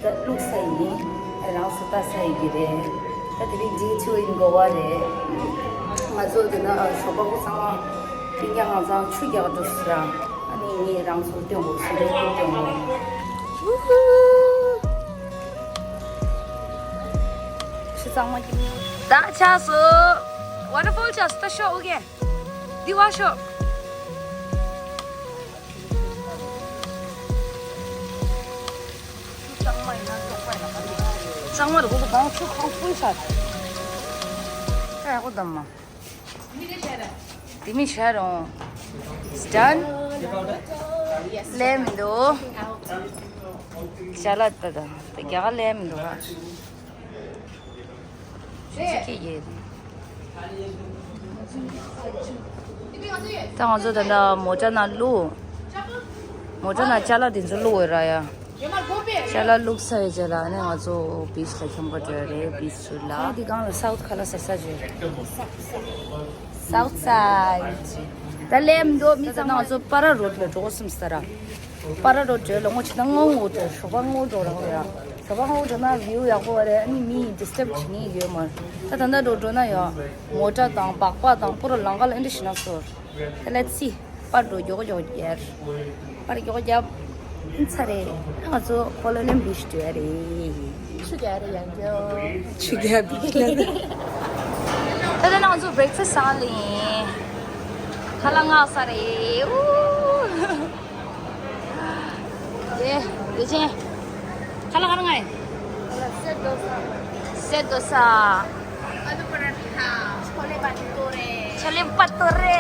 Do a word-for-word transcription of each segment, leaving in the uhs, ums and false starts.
ད་བླུགས་ས་ཡིན། རང་སུ་ལྟ་ས་ཡིན་གྱི་རེད། ད་དེ་རིང་ཌེ་ཊུ་ཡིན་དགོས་པ་རེད། ང་ཚོ་དེ་ན་ཞོགས་པ་ཁོ་ཚང་མ་སྤུན་ཀྱག་ཧང་ཚང་ཆུ་རྒྱག་འགྲོ་སི་ར། ཨ་ནི་ངས་རང་ཚོ་སྟོན་དགོས་སུ་རེད་སྟོན་དགོས། ཆུ་གཙང་མ་གྱིས་ད་ཆགས་སོ། ཝ་ཊར་ཕོལ་ཆགས་སོ། ད་ཤོག་ཨོ་ཀེ། འདི་བ་ཤོག། གཙང་མ་ཡིན་ན་ལྟོགས་པ་ཡིན་ན་ག་རེ་ཡིན། གཙང་མ་རེད། ཁོ་ཁོ་གང་ཆུ་གང་ཕུལ་ཤག་ཨེ་ཁོ་དམ་མ། དེ་མི་ཤ་རོང་། It's done. ལས་མི་འདུག་ཅ་ལག་ད་ད་རྒྱ་གར་ལས་མི་འདུག་ཧ། ཆུ་ཚོད་ཀྱི་ཡོད། ད་ང་ཚོ་ད་ལྟ་མོ་ཊ་ནང་བླུགས། མོ་ཊ་ནང་ཅ་ལག་དེ་ཚོ་བླུགས་ཡོད་ར་ཡ། ཅ་ལག་བླུགས་ཚར་བའི་རྗེས་ལ་ཨ་ནི་ང་ཚོ་བིཆ་ལ་འཁྱམ་ག་འགྲོ་ཡ་རེད། བིཆ་ཚུར་ལ། ཨ་དེ་སྒང་ལ་སའུཐ་ཁ་ལ་ཟེར་ས་ཅིག་ཡོད་རེད། སའུཐ་སའིཌ། ད་ལས་མི་འདུག་མི་ད་ལྟ་ཚང་མ་ང་ཚོ་པ་ར་རོཌ་ལ་འགྲོ་བསམ་ས་ར། པ་ར་རོཌ་བྲོས་ལ་སྔོ་ཆེ་ད་སྔོ་སྔོ་འགྲོ། ཞོགས་པ་སྔོ་འགྲོ་རང་ཡ། ཞོགས་པ་སྔོ་འགྲོ་ན་བིའུ་ཡག་པོ་རེད། ཨ་ནི་མི་ཌི་སི་ཊརབ་བྱེད་མཁན་ཡོད་མ་རེད། ད་ད་ལྟ་འགྲོ་འགྲོ་ན་ཡ། མོ་ཊ་དང་སྦག་སྦག་དང་པུ་ར་ལམ་ཁ་ལ་ཨེ་འདྲ་ཞིག་ན་སོར། ད་ལས་ཚི། པར་འགྲོ་མགྱོགས་མགྱོགས་རྒྱབ། པར་མགྱོགས་རྒྱབ། ཚར་རེད། ང་ཚོ་ཧོ་ལོ་ལེམ་བིཆ་འགྲོ་ཡ་རེད། ཆུ་རྒྱག་རེད་ཡང་རྒྱོ། ཆུ་རྒྱག་བིཆ་ལ། ད་ལྟ་ང་ཚོ་བྷི་རེག་ཕ་སི་ཟ་ལ་ཡིན། ཁ་ལག་མངགས་ས་རེད། ཨུ། དེ་དེ་ཅན། ཁ་ལག་ག་རེ་མངགས་ཡིན། སེ་དོ་ས། སེ་དོ་ས། ཨ་ལུ་པ་ར་ཐ། ཆོ་ལེ་བ་ཏོ་རེ། ཆོ་ལེ་བ་ཏོ་རེ།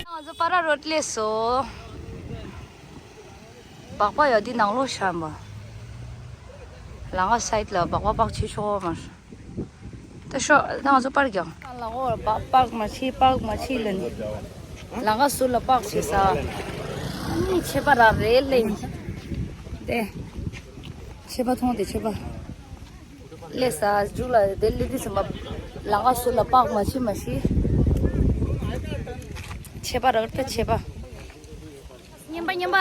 ང་ཚོ་པ་ར་རོཌ་སླེབས་སོང་། སྦག་སྦག་ཡོད་དེ་ནང་ལོགས་བཞག་པ། ལམ་ཁ་སའིཌ་ལ་སྦག་སྦག་པག་བྱེད་ཆོག་མ། ད་ཤོག་ད་ང་ཚོ་པར་རྒྱག་ལ་འོ་པག་པག་མ་བྱེད་པག་མ་བྱེད་ལ་ནི། ལམ་ཁ་ཟུར་ལ་པག་བྱེད་ས། ཨ་ནི་ཆད་པ་རག་རེད་ལེ། དེ། ཆད་པ་མཐོང་དེ་ཆད་པ། ལས་ས་འཇུག་ལ་དེ་ལས་དུས་ཙམ་པ། ལམ་ཁ་ཟུར་ལ་པག་མ་བྱེད་མ་བྱེད། ཆད་པ་རག་ད་ཆད་པ། ཉན་པ་ཉན་པ།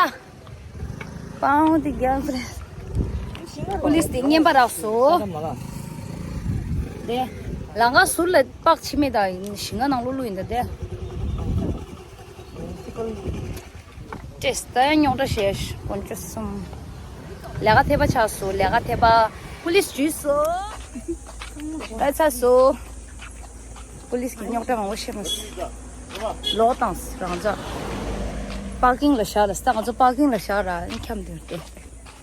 པའོ་དེ་རྒྱག་རེད། པུ་ལིས་དེ་ཉན་པ་རག་སོ། དེ། ལམ་ཁ་ཟུར་ལ་པག་ཕྱི་མེད་ད་ཞིང་ཁ་ནང་ལོགས་ལོགས་ཡིན་ད་དེ། ཏེས་ད་རྙོག་དྲ་བྱས་དཀོན་མཆོག་གསུམ། ལས་ཀ་ཐེབས་པ་ཆགས་སོ། ལས་ཀ་ཐེབས་པ། པུ་ལིས་འཇུས་སོ། ཨ་ཚ་སོ། པུ་ལིས་ཀྱི་རྙོག་དྲ་མང་པོ་བཤད་མ་སོང་། ལོག་བཏང་རང་འཇགས། པར་ཀིང་ལ་བཞག་ལ་ས་ང་ཚོ་པར་ཀིང་ལ་བཞག་ར་ཨིན་འཁྱམ་དེ་རེད།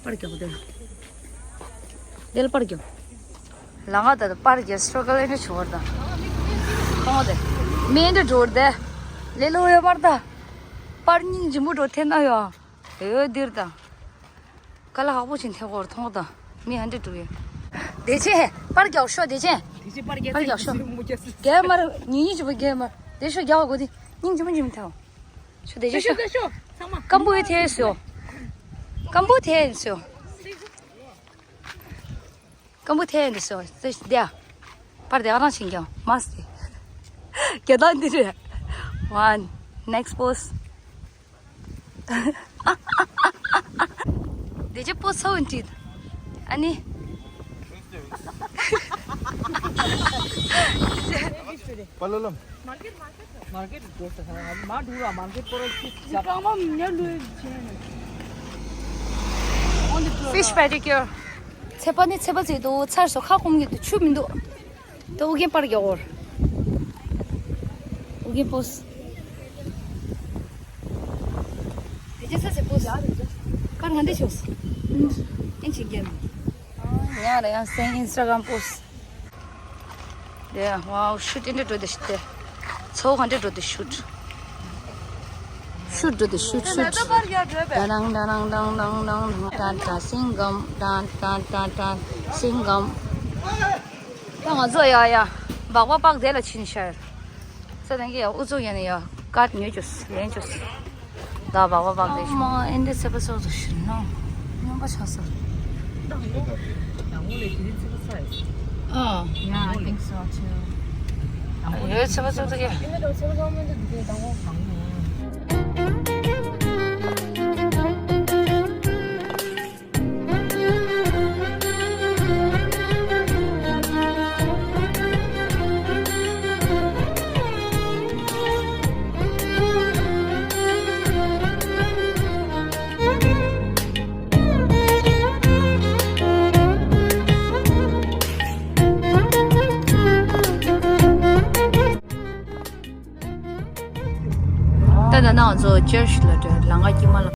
པར་རྒྱག་དེ། དེ་ལ་པར་རྒྱག་ལམ་ཁ་ད་ད་པར་རྒྱག་སི་ཊྲག་གལ་ཨེ་འདྲ་བྱུང་བར་ད། ཁོང་དེ། མེ་འདྲ་འགྲོ་བར་དེ། ལེ་ལོ་ཡོད་པར་ད། པར་སྙིང་རྗེ་མོ་འགྲོ་ཐེ་ན་ཡོད། ཡོད་འདིར་ད། དཀའ་ལས་ཁག་པོ་ཅིག་འཐེབས་ཀྱི་ཡོད་རེད། མཐོང་གི་འདུག་མི་ཧན་ཏེ་འགྲོ་གི་ཡོད། བདེ་ཆེན་པར་རྒྱག་ཤོག་བདེ་ཆེན། དེ་ཕྱི་པར་རྒྱག་པར་རྒྱག་ཤོག་མུ་རྒྱག་སྲིད། རྒྱག་མར་ཉིན་ཉིན་གཅིག་པོ་རྒྱག་མར་བདེ་ཤོག་རྒྱག་གོ་དེ་སྙིང་རྗེ་མོ་རྗེ་མོ་ཐལ། ཤོག་བདེ་ཆེན་ཤོག་ཤོག་ཤོག་ཚང་མ། སྐམ་པོ་ཡོད་ཐལ་སོ། སྐམ་པོ་ཐལ་སོ། སྐམ་པོ་ཐལ་འདི་སོ། དེ་དེ་ཨ། པར་དེ་ཨ་རང་ཞིག་ཀྱང་མ་སྟེ། རྒྱ་དང་འདི་རེད། One next pose. དེ་ཅི་པོ་སོ་འདི། ཨ་ནི། Pallalam. Market, market. Market goes to Ma Dhura, market for a fish. Fish pedicure. ཚེ་པ་ནི་ཚེ་པ་ཚེ་དུ་ཚར་སོ་ཁ་ཁོམ་གི་དུ་ཆུ་མི་འདུག་ད་ཨུ་རྒྱན་པར་རྒྱག་འོར། ཨུ་རྒྱན་པོས། དེ་ཅི་ས་སེ་པོས། ཀར་ང་འདི་ཆོས། ཨིན་ཅི་རྒྱན། ཡང་རེ་ཡང་སེང་ཨིན་སི་ཊ་གྷ་རམ་པོས། དེ་ཝའོ་ཤུ་ཊི་འདྲ་འགྲོ་དེ་ཤུ་ཊི། ཚོ་ག་འདྲ་འགྲོ་དེ་ཤུ་ཊི། ཤུ་ཊི་འགྲོ་དེ་ཤུ་ཊི་ཤུ་ཊི། ད་རང་ད་རང་ད་རང་ད་རང་ད་རང་ད་རང་ད་སིང་གམ་ད་ད་ད་ད་སིང་གམ། ད་ང་ཚོ་ཡ་ཡ་སྦག་སྦག་སྦག་དེ་ལ་ཕྱིན་ཤར། ས་དང་གི་ཡ་ཨུ་ཚུགས་ཡ་ནི་ཡ་ཀར་ཉོས་ཅོས་ལེན་ཅོས། ད་སྦག་སྦག་སྦག་དེ་ཤུ། ཨ་མ་ཨེ་འདྲ་ཚེ་པ་སོགས་སུ་ཤིན་ནོ། སྨྱོན་པ་ཆགས་ས། ཨ། Yeah, I think so too. ཡོད་ཚེ་པ་སོགས་སུ་གི། ད་ད་ང་ཚོ་ཅར་ཆི་ལ་འགྲོ་ལམ་ཁ་དཀྱིལ་མ་ལ།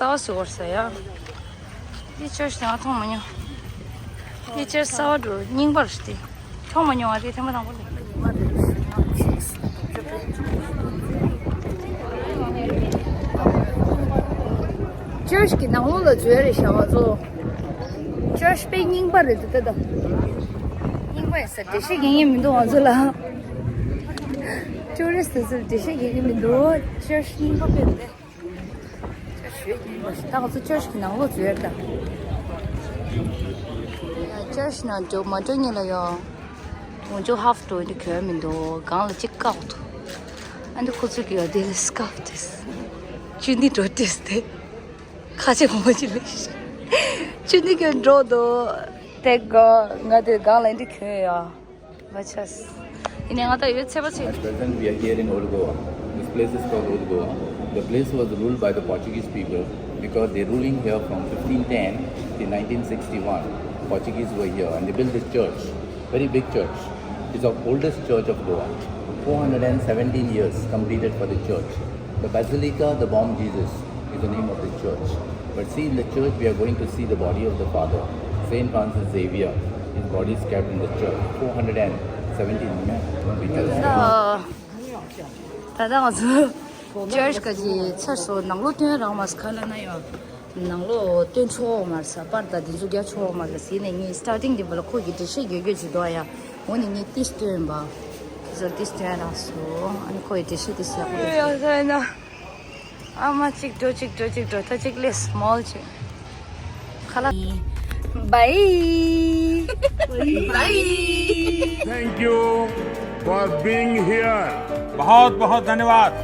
གསར་པ་བཟོས་པ་རེད་ཟེར་ཡ། འདི་ཅར་ཆི་ནང་མཐོང་མ་མྱོང་། འདི་ཅར་ཆི་གསར་པ་འགྲོ་རྙིང་པ་རེད་དེ། མཐོང་མ་མྱོང་བ་རེད་ཐེངས་མ་དང་པོ་རེད། ཅར་ཆི་གི་ནང་ལོགས་ལ་འཛུལ་རེད་ཤག་ང་ཚོ། ཅར་ཆི་དཔེ་རྙིང་པ་རེད་འདུག་ད་ད། རྙིང་པ་ཡིན་ས་འགྲེལ་བཤད་རྒྱག་མཁན་མི་འདུག་ང་ཚོ་ལ། ཊུ་རི་སི་ཊི་དེ་ཚོར་འགྲེལ་བཤད་རྒྱག་གི་མི་འདུག་ཅར་ཆི་རྙིང་པ་དཔེ་རེད། ད་ང་ཚོ་ཅར་ཆི་གི་ནང་ལོགས་འཛུལ་ཡ་རེད་ད། ཅར་ཆི་ནང་འགྲོ་མ་འགྲོ་གཉིས་ལ་ཡོད། འོན་ཀྱང་ཧབ་འགྲོ་འདི་གྱོན་མི་འདུག་སྒང་ལ་གཅིག་བཀག་འདུག་ཨ་འདི་ཁོ་ཚོ་གི་ཡོད་དེ་ལ་སི་ཀར་ཕ་དེ། ཅི་འདི་འགྲོ་དེ་སི་དེ། ཁ་ཆེ་གོང་མ་ཅི་ལས། ཅི་འདི་གྱོན་འགྲོ་འདུག་དེ་ག་ང་དེ་སྒང་ལ་འདི་གྱོན་ཡ། མ་ཆས། ཡིན་ནའི་ང་ད་ཡོད་ཚད་པ་ཚད། At present, we are here in Old Goa. This place is called Old Goa. The place was ruled by the Portuguese people because they're ruling here from fifteen ten to nineteen sixty-one. Portuguese were here and they built this church, very big church. It's the oldest church of Goa. Four hundred and seventeen years completed for the church. The Basilica, the Bom Jesus, is the name of the church. But see, in the church, we are going to see the body of the Father, Saint Francis Xavier. His body is kept in the church. Four hundred and seventeen meters. ད་ལྟ་ང་ཚོ་ཅར་ཆི་ག་ཅི་ཚར་སོང་། ནང་ལོགས་སྟོན་རག་མ་སོང་། ག་ལ་ན་ཡོད། ནང་ལོགས་སྟོན་ཆོག་མ་རེད་ས། པར་དང་དེ་ཚོ་རྒྱག་ཆོག་མ་རེད་ཟེར་ནས། ངས་སི་ཊར་ཊིང་དེ་བ་ལ་ཁོ་གིས་འགྲེལ་བཤད་རྒྱག་རྒྱུ་ཅིག་འདུག་ཡ། འོ་ནི་ངས་ཏིས་སྟོན་པ། དེ་ཚོ་ཏིས་སྟོན་རག་སོང་། ཨ་ནི་ཁོ་ཡི་འགྲེལ་བཤད་ཏིས་ཡག་པོ་རེད། ཨ་མ་གཅིག་འགྲོ་གཅིག་འགྲོ་གཅིག་འགྲོ། ད་གཅིག་ལས་སི་མོལ་ཅིག་ཁ་ལག Bye. Bye. Thank you for being here. बहुत बहुत धन्यवाद।